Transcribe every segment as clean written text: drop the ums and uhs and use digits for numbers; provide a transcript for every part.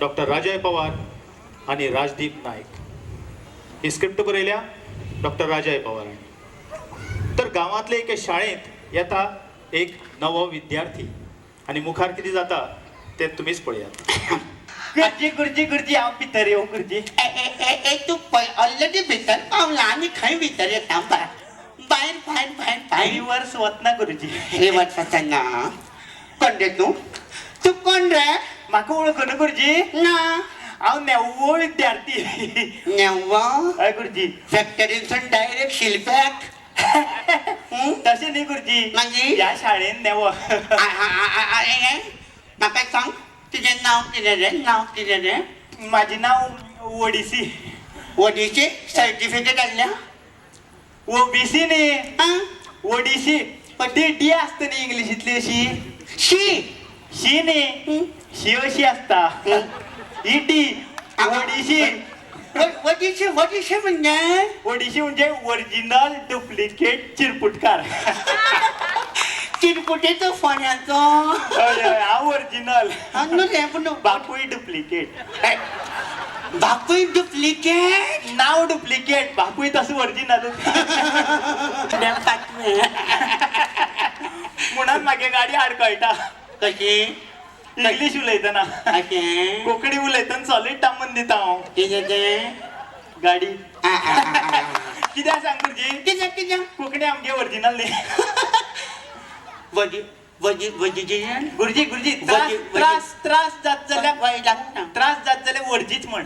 Doctor राजय पवार आनी राजदीप नायक. ही script बरयल्या डॉक्टर राजय पवार हांणी. तर गांवांतले एके शाळेंत येता एक नवो विद्यार्थी आनी मुखार कितें जाता तें तुमीच पळयात. गुरुजी गुरुजी गुरुजी हांव भितर येवं गुरुजी? ए ए ए ए तूं ऑलरेडी भितर पावला आनी खंय भितर येता? भायर भायर भायर भायर. रिवर्स वतना गुरुजी. रिवर्स वचना. कोण रे तूं? तूं कोण रे? म्हाका वळखना गुरुजी? ना. हांव नेवो विद्यार्थी. नेवो? हय गुरुजी. फॅक्टरींतसून डायरेक्ट शिल्प्याक? तशें न्ही गुरुजी. मागीर? ह्या शाळेन नेवो. म्हाका सांग, तुजें नांव कितें रे? नांव कितें रे? म्हाजें नांव ओडिसी. ओडीसी सर्टिफिकेट आसल्या? ओबीसी न्ही. आं? ओडिसी. ती डी आसता न्ही इंग्लिशींतली अशी. शी. शी न्ही, शी अशी आसता, ही डी. ओडिसी. ओडीसी ओडीसी म्हणजे? ओडिसी म्हणजे ओरिजिनल डुप्लिकेट चिरपुटकार. चिरकुटेचो फोण्याचो? हय हय, हांव ओरिजिनल. न्हू रे, पूण बापूय डुप्लिकेट. बापूय डुप्लिकेट? नाव डुप्लिकेट, बापूय तसो ओरिजिनल. म्हणून म्हागे गाडी आडकळटा. कशी? इंग्लीश उलयतना. अशें? कोंकणी उलयतना सॉलीड टांबून दिता हांव. कितें तें? गाडी. कित्याक सांग गुरुजी? कितें कितें? कोंकणी आमगे ओरिजिनल न्ही. वजी वजी वजी. गुरुजी गुरुजी, त्रास त्रास त्रास जात जाल्यार, त्रास जात जाल्यार वर्जीच म्हण.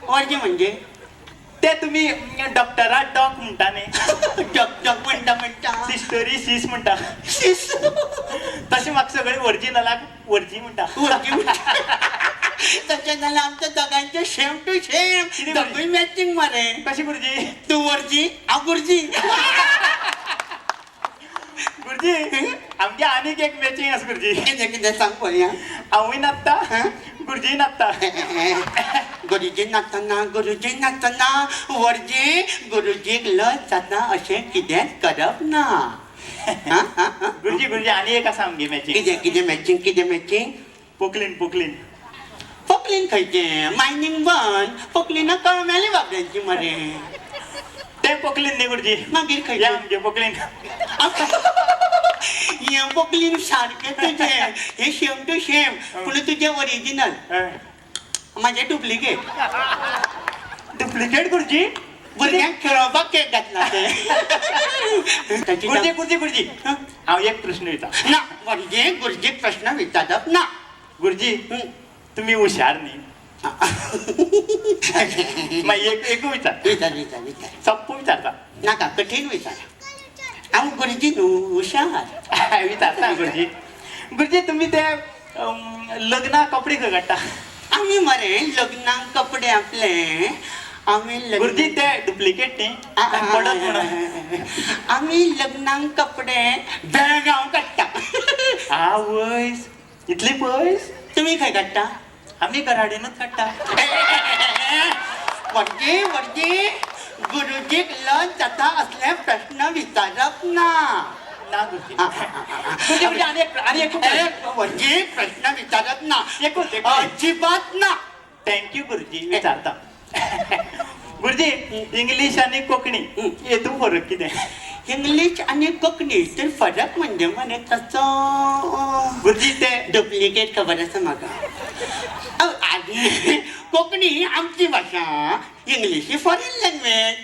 वर्जी म्हणजे? ते तुमी डॉक्टरा डॉक म्हणटा न्ही. डॉक डॉक म्हणटा म्हणटा. सिस्टरी सीस म्हणटा. सीस. तशें म्हाका सगळे ओरिजिनलाक वर्जी म्हणटा. वर्जी. तशें जाल्यार आमच्या दोगांचें सेम टू सेम, दोगूय मॅचिंग मरे. कशें गुरुजी? तूं वर्जी, हांव गुरुजी. गुरुजी, आमगे आनीक एक मॅचिंग आसा गुरुजी. कितें कितें सांग पळया. हांवूय नाचता, गुरुजी नाचता. गुरुजी नाचतना, गुरुजी नाचतना वर्जी गुरुजीक लज जाता अशें कितेंच करप ना. गुरुजी गुरुजी, आनी एक आसा आमगे मॅचिंग. कितें कितें मॅचिंग? कितें मॅचिंग? Poclain Poclain. पोकलीन खंयचें? मायनींग बंद. पोकलिना कळमेली बाबड्यांची मरे. तें पोकलीन न्ही गुरुजी. मागीर खंयचें? आमगें पोकलीन. हें पोकलीन सारकें तुजें, हें सेम टू सेम, पूण तुजें ओरिजिनल, म्हाजें डुप्लिकेट. डुप्लिकेट गुरुजी? भुरग्यांक खेळोवपाक केक घातला तें. गुरुजी गुरुजी गुरुजी, हांव एक प्रश्न विचार. ना गुरुजी, गुरुजीक प्रश्न विचारप ना. गुरुजी, तुमी हुशार न्ही. मागीर एक एकू विचार. विचार विचार विचार. सोप्पो विचारता. नाका, कठीण विचार. हांव गुरुजी न्हू, हुशार. विचारता गुरुजी. गुरुजी, तुमी ते लग्नाक कपडे खंय काडटा? आमी मरे लग्नाक कपडे आपले आमी गुरुजी ते डुप्लिकेट न्ही पडत म्हणून. आमी लग्नाक कपडे बेळगांव काडटा. आवयस, इतले पयस? तुमी खंय काडटा? आमी कराडीनूच काडटा. वर्जी वर्जी, गुरुजीक लज जाता असले प्रश्न विचारप ना. ना गुरुजी. गुरुजी आनी एक आनी एक वर्जी प्रश्न विचारप ना, एकूच अजिबात ना. Thank you गुरुजी. विचारता गुरुजी, इंग्लीश आनी कोंकणी हेतून फरक कितें? इंग्लीश आनी कोंकणी तर फरक म्हणजे मरे तसो गुरुजी ते डुप्लिकेट खबर आसा म्हाका. आनी कोंकणी आमची भाशा, इंग्लीश ही फॉरेन लँग्वेज.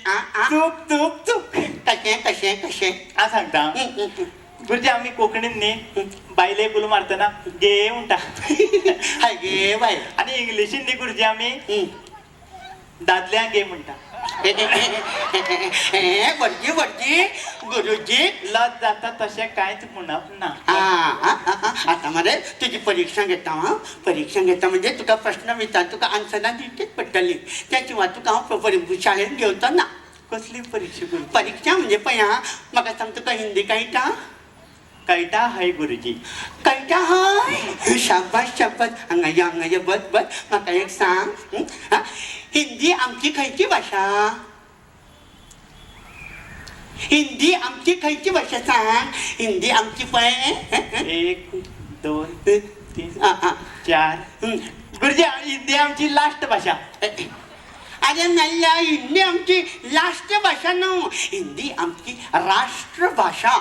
चूक चूक चूक. कशें कशें कशें? हांव सांगता गुरुजी, आमी कोंकणीन न्ही बायलेक उलो मारतना गे म्हणटा. हय गे बाय. आनी इंग्लिशीन न्ही गुरुजी आमी दादल्यांक गे म्हणटा. वर्जी वर्जी, गुरुजी लज जाता तशें कांयच म्हणप ना. आतां मरे तुजी परिक्षा घेता. हांव परिक्षा घेता म्हणजे तुका प्रश्न विचार, तुका आन्सरां दिवचीच पडटली. त्या शिवाय तुका हांव शाळेंत घेवचो ना. कसली परीक्षा गुरुजी? परीक्षा म्हणजे पळय, म्हाका सांग, तुका हिंदी कळटा? कळटा हय गुरुजी. कळटा हय? शाबास शाबास. हांगा यो, हांगा यो, बस बस. म्हाका एक सांग, हिंदी आमची खंयची भाशा? हिंदी आमची खंयची भाशा सांग? हिंदी आमची पळय. 1 2 3 4 गुरुजी हिंदी आमची लास्ट भाशा. अरे मेल्ल्या, हिंदी आमची लास्ट भाशा न्हू, हिंदी आमची राष्ट्रभाशा.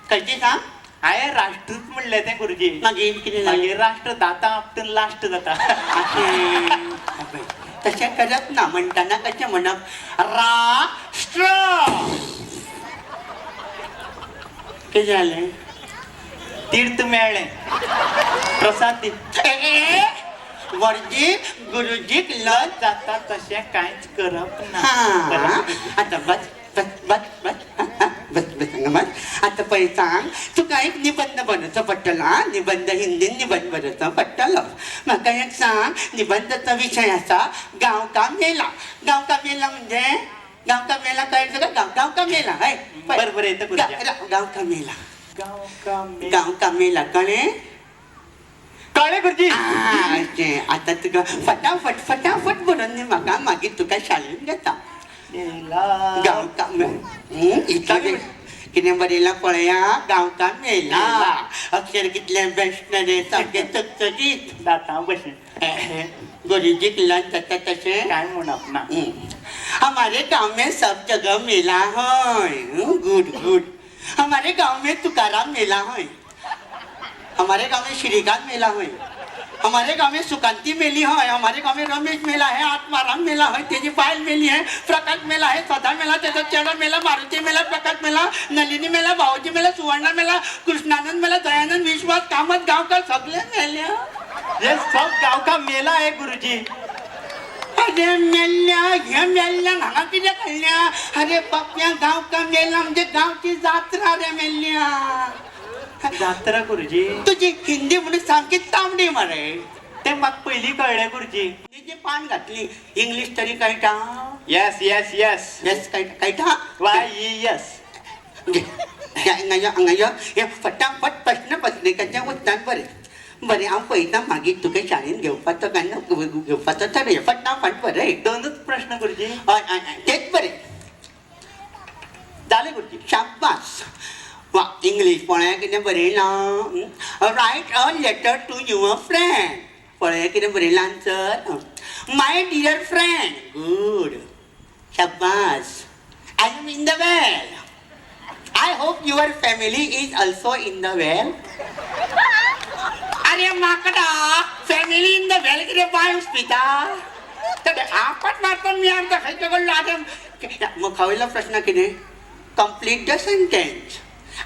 कळटी सांग. हांवें राष्ट्रूच म्हणलें तें गुरुजी. मागीर कितें जालें? मागीर राष्ट्र दातां आपटून लास्ट जाता. अशें तशें करप ना. म्हणटना कशें म्हणप? राष्ट्र. कितें जालें? तीर्थ मेळ्ळें, प्रसाद दी. वरजी गुरुजीक लज जाता तशें कांयच करप ना. आतां बस बस बस बस बस बस हांगा बस. आतां पळय सांग, तुका एक निबंद बरोवचो पडटलो. आं, निबंद हिंदीन निबंद बरोवचो पडटलो. म्हाका एक सांग, निबंदाचो विशय आसा गांव का मेला. गांव का मेला म्हणजे गांव का मेला कळ्ळें तुका? गांव का मेला. हय बरें बरें येता गुरुजी. गांव का मेला. गांव का मेला. गांव का मेला कळ्ळें? कळ्ळें गुरुजी. अशें आतां तुका फटाफट फटाफट बरोवन दी म्हाका, मागीर तुका शाळेंत घेता. गांव का इतलें कितें बरयलां पळया. गांव का मेला. अक्षर कितलें बेस्ट रे, सामकें चकचकीत. दातां भशेन. गुरुजीक लज जाता तशें काय म्हणप ना. हमारे गांव में सब जगह मेला है. Good good. हमारे गांव में तुकाराम मेला है, हमारे गांव में श्रीकांत मेला है, हमारे गांव में सुकांति मेली है, हमारे गांव में रमेश मेला है, आत्माराम मेला है, तेजी पायल मेली है, प्रकाश मेला है, सदा मेला, तेजा चेडो मेला, मारुति मेला, प्रकाश मेला, नलिनी मेला, भाऊजी मेला, सुवर्ण मेला, कृष्णानंद मेला, दयानंद विश्वास कामत गांवकर सगळे मेले. ये सब गांव का मेला है गुरुजी. अरे मेल्ल्या, हे मेल्ल्या हांगा कितें कळ्ळ्या? अरे बापया, गांव का मेला म्हणजे गांवची जात्रा रे मेल्ल्या. जात्रा गुरुजी. तुजी हिंदी म्हणून सामकी तांबडी मरे. ते म्हाका पयलीं कळ्ळें गुरुजी. हिंदीची पान घातली, इंग्लीश तरी कळटा? येस येस येस येस कळटा. Y E S. हांगा यो, हांगा यो. हे फटाफट प्रश्न पत्रिकाचें उत्तर बरें बरें. हांव पळयता मागीर तुका शाळेंत घेवपाचो काय ना घेवपाचो थारया. फटाफट बरें. दोनच प्रश्न गुरुजी. हय हय तेच बरें जालें गुरुजी. शाबास. वा, इंग्लीश पळया कितें बरयलां. Write a letter to your friend. पळया कितें बरयलां answer. My dear friend. Good, शाबास. I am in the well. I hope your family is also in the well. अरे माकडा, फॅमिली इन the well कितें बाय उस्पिता? आपट मारता मी आमचा खंयचे कडलो. आतां मुखावयलो प्रश्न कितें? Complete the sentence.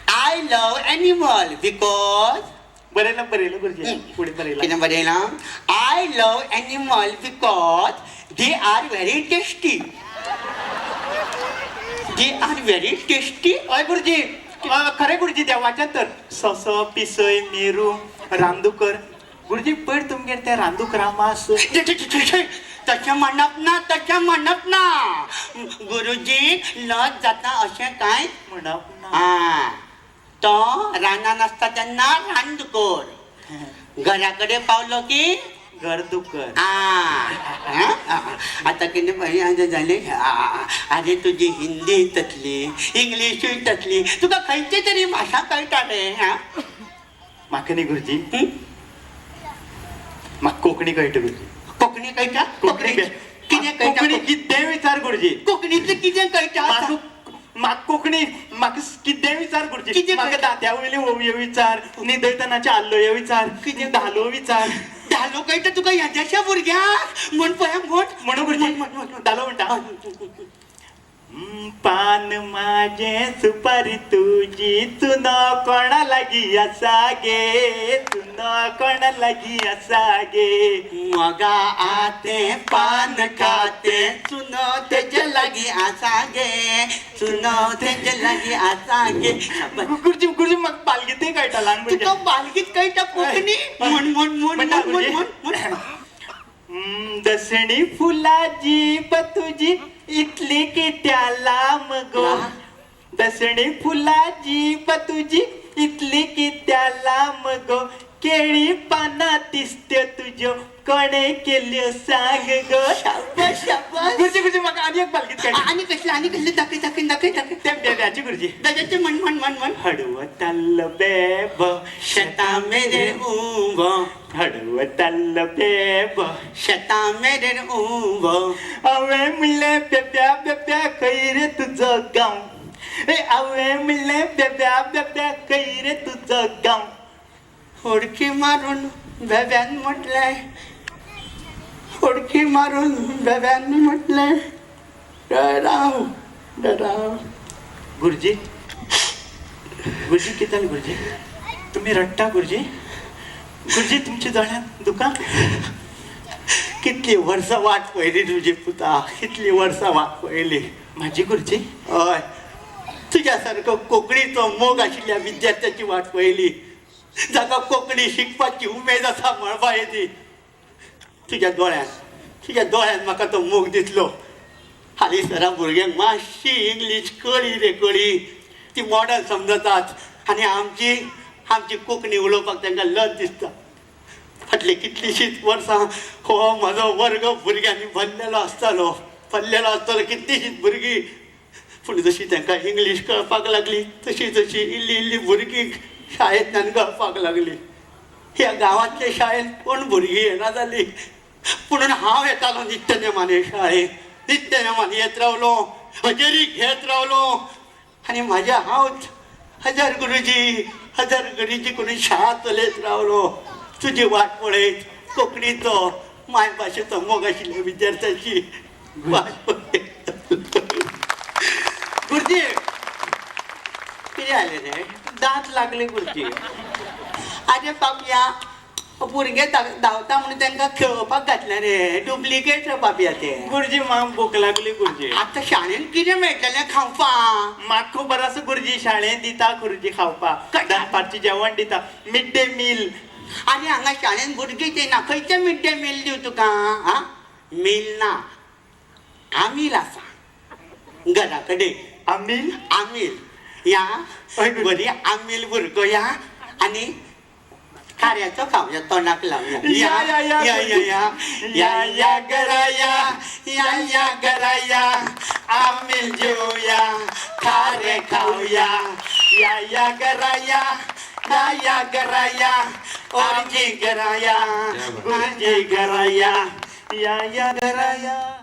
I love animal because. बरयलां बरयलां गुरुजी, फुडें बरयलां. कितें बरयलां? I love animal because they are very tasty. They are very tasty. हय गुरुजी, खरें गुरुजी. देवाचें तर ससो, पिसय, मेरू, रांदुकर. गुरुजी पयर तुमगेर तें रांदुकरा मास. तशें म्हणप ना, तशें म्हणप ना. गुरुजी लज जाता अशें कांय म्हणप ना. आं, तो रानान आसता तेन्ना रानदुकर, घरा कडेन पावलो की घर दुकर. आतां कितें पळय जालें. आरे तुजी हिंदी तसली, इंग्लिशूय तसली, तुका खंयची तरी भाशा कळटा रे? आं, म्हाका न्ही गुरुजी, म्हाका कोंकणी कळटा गुरुजी. कोंकणी कळटा? कोंकणी कितें कळटा? कोंकणी कितें विचार गुरुजी. कोंकणीतलें कितें कळटा? म्हाका कोंकणी, म्हाका कितें विचार गुरुजी. म्हाका दांत्या वयली होवयो विचार, न्हिदयतनाचे आल्लयो विचार, कितें धालो विचार. धालो कळटा तुका ह्याच्याशा भुरग्याक? म्हण पळया, म्हण म्हणू गुरुजी. धालो म्हणटा. पान माझे सुपारी तुजी, चुनो कोणा लागी आसा गे, चुनो कोणा लागी आसा गे. मगा आते पान खाते, चुनो तेजे लागी आसा गे, चुनो तेजे लागी आसा गे. गुरुजी गुरुजी म्हाका बालगीतय कळटा ल्हान तुका बालगीत कळटा कोंकणी? म्हण म्हण म्हण म्हण म्हण म्हण. दसणी फुलाची तुजी इतली कित्या लांब गो, दसणी फुलाची तुजी इतली कित्या लांब गो, केळी पाना दिसत्यो तुज्यो कोणे केल्यो सांग गो. शाबास शाबास. गुरुजी गुरुजी म्हाका आनी एक बालगीत कळटा. आनी कसलें आनी कसलें? दाखय दाखय दाखय दाखय. तें बेब्याची गुरुजी. बेब्याचें म्हण म्हण म्हण म्हण. हडव ताल्ल बेब शेता मेरेन उबो, हडव ताल्ल बेब शेता मेरेन उबो. हांवें म्हणलें बेब्या बेब्या खंय रे तुजो गांव, ए हांवें म्हणलें बेब्या बेब्या खंय रे तुजो गांव. उडकी मारून बेब्यान म्हटलें, उडकी मारून बेब्यान म्हटलें डराव डराव. गुरुजी गुरुजी कितें जालें गुरुजी? तुमी रडटा गुरुजी? गुरुजी तुमच्या दोळ्यांत दुकां? कितली वर्सां वाट पळयली तुजी पुता, कितली वर्सां वाट पळयली म्हाजी गुरुजी. हय, तुज्या सारको कोंकणीचो मोग आशिल्ल्या विद्यार्थ्याची वाट पळयली, जाका कोंकणी शिकपाची उमेद आसा मळबा येदी. तुज्या दोळ्यान, तुज्या दोळ्यान म्हाका तो मोग दिसलो. हालीं सरा भुरग्यांक मातशी इंग्लीश कळी रे कळी, ती मॉडर्न समजतात आनी आमची आमची कोंकणी उलोवपाक तांकां लज दिसता. फाटलीं कितलींशींच वर्सां हो म्हजो वर्ग भुरग्यांनी भरलेलो आसतालो, भरलेलो आसतालो कितलींशींच भुरगीं. पूण जशी तांकां इंग्लीश कळपाक लागली तशी तशी इल्ली इल्ली भुरगीं शाळेंतल्यान गळपाक लागली. ह्या गांवांतल्या शाळेंत कोण भुरगीं येना जालीं, पुणून हांव येतालो नित्य नेमाने शाळेंत, नित्य नेमान येत रावलो, हजेरी घेत रावलो. आनी म्हाज्या हांवच हजार गुरुजी हजार गुरुजी करून शाळा चलयत रावलो. तुजी वाट पळयत कोंकणीचो मायभाशेचो मोग आशिल्ल्या विद्यार्थ्याची वाट पळयत. गुरुजी कितें जालें रे? दांत लागले गुरुजी. आरे पापया, भुरगे धांवता म्हणून तांकां खेळोवपाक घातलें रे, डुप्लिकेट रे पापया ते. गुरुजी म्हाका भूक लागली गुरुजी. आतां शाळेंत कितें मेळटलें खावपाक? म्हाका खबर आसा गुरुजी, शाळेंत दिता गुरुजी खावपाक, दनपारचें जेवण दिता, मिड डे मील. आरे हांगा शाळेंत भुरगींच येना, खंयचें मिड डे मील दिवं तुका? आं, मील ना, आमील आसा घरा कडेन. आमील? आमील या बरी आमील भुरगो या आनी खाऱ्याचो खावया, तोंडाक लावया. या या या या या या या घरा या या या घरा या, आमील जेवया खारे खावया. या या घरा या या या घरा या, गुरुजी घरा या, गुरुजी घरा या, या या घरा या.